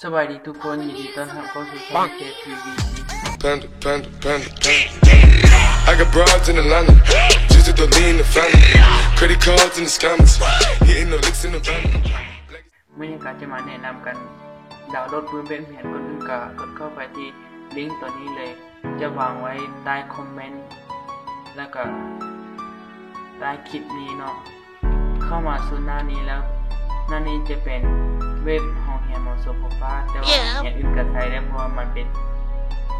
ສະບາຍດີທຸກຄົນ, ຍິນດີຕ້ອນຮັບເຂົ້າສູ່ຊ່ອງ ເຈ ທີ ວີ ຈີ Panda, panda, panda, panda. I got broads in Atlanta, just to throw me in the family. Credit cards in the scammers, hitting the licks in the van. ມື້ນີ້ກໍຈະມາແນະນຳການດາວໂຫຼດປຶ້ມແບບຮຽນ. ກ່ອນອື່ນກໍກົດເຂົ້າໄປທີ່ລິ້ງຕົວນີ້ເລີຍ, ຈະວາງໄວ້ໃຕ້ຄອມເມັນ ແລ້ວກໍໃຕ້ຄລິບນີ້ເນາະ. ເຂົ້າມາສູ່ໜ້ານີ້ແລ້ວ, ໜ້ານີ້ຈະເປັນເວັບໂຮງຮຽນ ມສປປ ແຕ່ວ່າຮຽນອື່ນກໍໃຊ້ໄດ້ ເພາະວ່າມັນເປັນ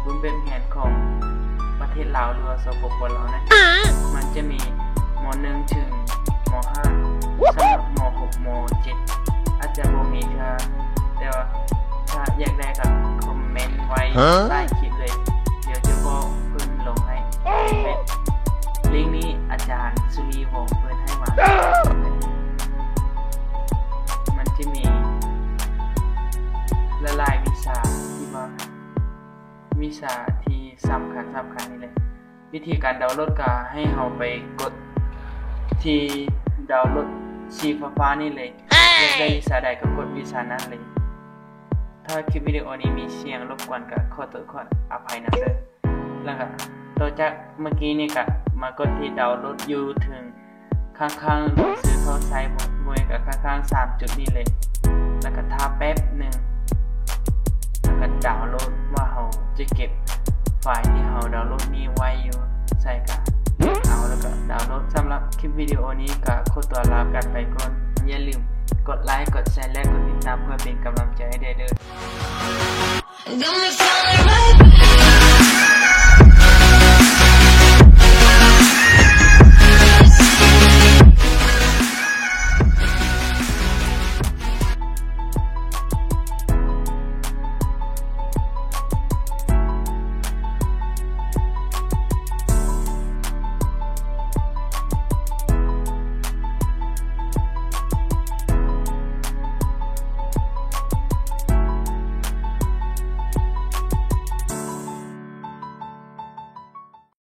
ຮູບແບບຮຽນຂອງປະເທດລາວ ຫຼືວ່າ ສປປ ລາວນັ້ນເອງ. ມັນຈະມີ ມ.ໜຶ່ງ ເຖິງ ມ.ຫ້າ ສຳລັບ ມ.ຫົກ ມ.ເຈັດ ອາດຈະບໍ່ມີເທື່ອ, ແຕ່ວ່າຖ້າຢາກໄດ້ກໍຄອມເມັນໄວ້ໃຕ້ຄລິບເລີຍ, ດຽວຈະບອກເພິ່ນລົງໃຫ້. ລິ້ງນີ້ອາຈານສຸລີວອງເປີດໃຫ້ມາ. ມັນຈະມີຫຼາຍໆວິຊາທີ່ວ່າ ວິຊາທີ່ສຳຄັນ, ສຳຄັນນີ້ແຫຼະ. ວິທີການດາວໂຫຼດກໍໃຫ້ເຮົາໄປກົດທີ່ດາວໂຫຼດສີຟ້າໆນີ້ເລີຍ. ຢາກໄດ້ວິຊາໃດກໍກົດວິຊານັ້ນເລີຍ. ຖ້າຄລິບວິດີໂອນີ້ມີສຽງລົບກວນກໍຂໍໂທດຂໍອະໄພນຳເດີ. ແລ້ວກໍຕໍ່ຈາກເມື່ອກີ້ນີ້ກໍມາກົດທີ່ດາວໂຫຼດຢູ່ເທິງ ຂ້າງໆໜັງສືເຂົ້າໃຊ້ ບໍລິເວນກັບຂ້າງໆສາມຈຸດນີ້ເລີຍ, ແລ້ວກໍຖ້າແປັບໜຶ່ງ ແລ້ວກໍດາວໂຫຼດ ວ່າເຮົາຈະເກັບໄຟລ໌ທີ່ເຮົາດາວໂຫຼດນີ້ໄວ້ຢູ່ໃສ ກໍເອົາ ແລ້ວກໍດາວໂຫຼດ. ສຳລັບຄລິບວິດີໂອນີ້ກໍຂໍຕົວລາກັນໄປກ່ອນ. ຢ່າລືມກົດໄລ, ກົດແຊ ແລະ ກົດຕິດຕາມ ເພື່ອເປັນກຳລັງໃຈໃຫ້ແດ່ເດີ.